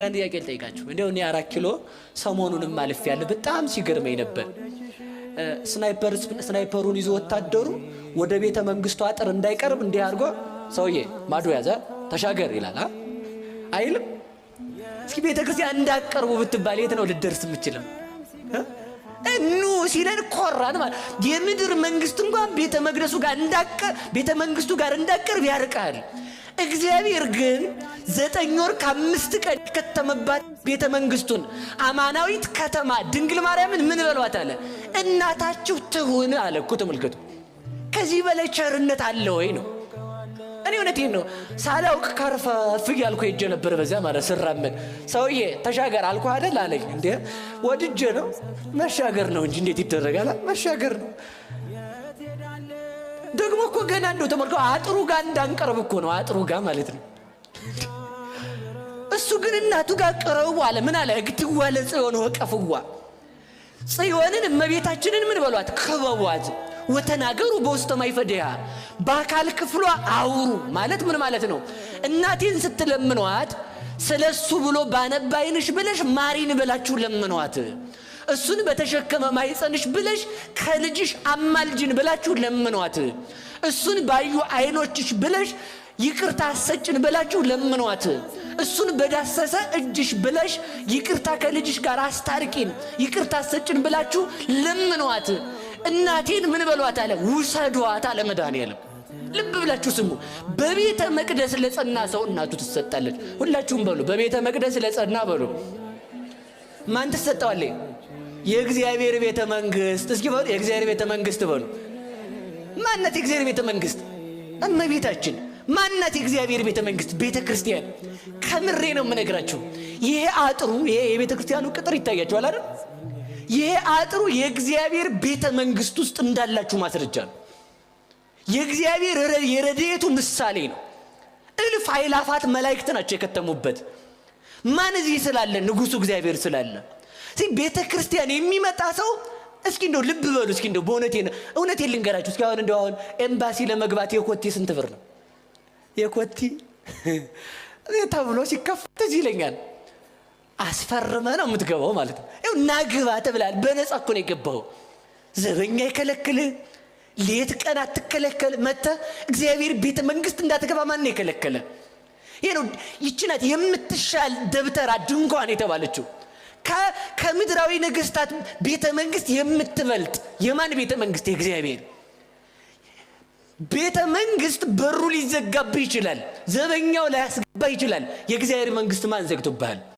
አንድ ጥያቄ ልጠይቃችሁ። እንዲያው እኔ 4 ኪሎ ሰሞኑንም አልፌያለሁ። በጣም ሲገርመኝ ነበር። Sniper ኡን ይዞ ወታደሩ ወደ ቤተ መንግስቱ አጥር እንዳይቀርብ እንዲህ አድርጎ ሰውዬ ማዶ ያዘ፣ ተሻገር ይላል አይልም? እስኪ ቤተ ክርስቲያን እንዳትቀርቡ ብትባል የት ነው ልደርስ የምችለው? ኑ ሲለን ኮራን ማለት የምድር መንግስት እንኳን ቤተ መቅደሱ ጋር ቤተ መንግስቱ ጋር እንዳቀርብ ያርቃል። እግዚአብሔር ግን 9 ወር ከ5 ቀን የከተመባት ቤተ መንግስቱን አማናዊት ከተማ ድንግል ማርያምን ምን በሏት አለ? እናታችሁ ትሁን አለ እኮ። ተመልከቱ። ከዚህ በላይ ቸርነት አለ ወይ ነው? እኔ እውነቴን ነው፣ ሳላውቅ ከርፈፍ እያልኩ ሄጄ ነበር። በዚያ ማለት ስራመድ ሰውዬ ተሻገር አልኩህ አይደል አለኝ። እንዴ ወድጄ ነው፣ መሻገር ነው እንጂ እንዴት ይደረጋል? መሻገር ነው። ደግሞ እኮ ገና እንደው ተመልከው አጥሩ ጋር እንዳንቀርብ እኮ ነው፣ አጥሩ ጋር ማለት ነው። እሱ ግን እናቱ ጋር ቅረቡ አለ። ምን አለ? እግትዋ ለጽዮን ወቀፍዋ፣ ጽዮንን እመቤታችንን ምን በሏት? ክበቧት። ወተናገሩ በውስተ ማይፈድያ፣ በአካል ክፍሏ አውሩ ማለት ምን ማለት ነው? እናቴን ስትለምኗት ስለ እሱ ብሎ ባነባ ዓይንሽ ብለሽ ማሪን ብላችሁ ለምኗት። እሱን በተሸከመ ማኅፀንሽ ብለሽ ከልጅሽ አማልጅን ብላችሁ ለምኗት። እሱን ባዩ ዓይኖችሽ ብለሽ ይቅርታ ሰጭን ብላችሁ ለምኗት። እሱን በዳሰሰ እጅሽ ብለሽ ይቅርታ ከልጅሽ ጋር አስታርቂን፣ ይቅርታ ሰጭን ብላችሁ ለምኗት። እናቴን ምን በሏት አለ? ውሰዷት አለ መድኃኔዓለም። ልብ ብላችሁ ስሙ። በቤተ መቅደስ ለጸና ሰው እናቱ ትሰጣለች። ሁላችሁም በሉ፣ በቤተ መቅደስ ለጸና በሉ። ማን ትሰጠዋለች? የእግዚአብሔር ቤተ መንግስት። እስኪ በሉ፣ የእግዚአብሔር ቤተ መንግስት በሉ። ማናት የእግዚአብሔር ቤተ መንግስት? እመቤታችን። ማናት የእግዚአብሔር ቤተ መንግስት? ቤተ ክርስቲያን። ከምሬ ነው የምነግራችሁ። ይሄ አጥሩ፣ ይሄ የቤተ ክርስቲያኑ ቅጥር ይታያችኋል አይደል? ይሄ አጥሩ የእግዚአብሔር ቤተ መንግስት ውስጥ እንዳላችሁ ማስረጃ ነው። የእግዚአብሔር የረድኤቱ ምሳሌ ነው። እልፍ አእላፋት መላእክት ናቸው የከተሙበት። ማን እዚህ ስላለ? ንጉሱ እግዚአብሔር ስላለ። ቤተ ክርስቲያን የሚመጣ ሰው እስኪ እንደው ልብ በሉ። እስኪ እንደው በእውነቴ እውነቴን ልንገራችሁ። እስኪ አሁን እንደው አሁን ኤምባሲ ለመግባት የኮቴ ስንት ብር ነው? የኮቴ ተብሎ ሲከፈት እዚህ ይለኛል። አስፈርመ ነው የምትገባው ማለት ነው። ይኸው ናግባ ተብላል። በነፃ እኮ ነው የገባው። ዘበኛ ይከለክል፣ ሌት ቀን አትከለከል። መጥተህ እግዚአብሔር ቤተ መንግስት እንዳትገባ ማን ነው የከለከለ? ይሄ ነው፣ ይቺ ናት የምትሻል ደብተራ ድንኳን የተባለችው። ከምድራዊ ነገስታት ቤተ መንግስት የምትበልጥ የማን ቤተ መንግስት? የእግዚአብሔር ቤተ መንግስት። በሩ ሊዘጋብህ ይችላል። ዘበኛው ላያስገባ ይችላል። የእግዚአብሔር መንግስት ማን ዘግቶብሃል?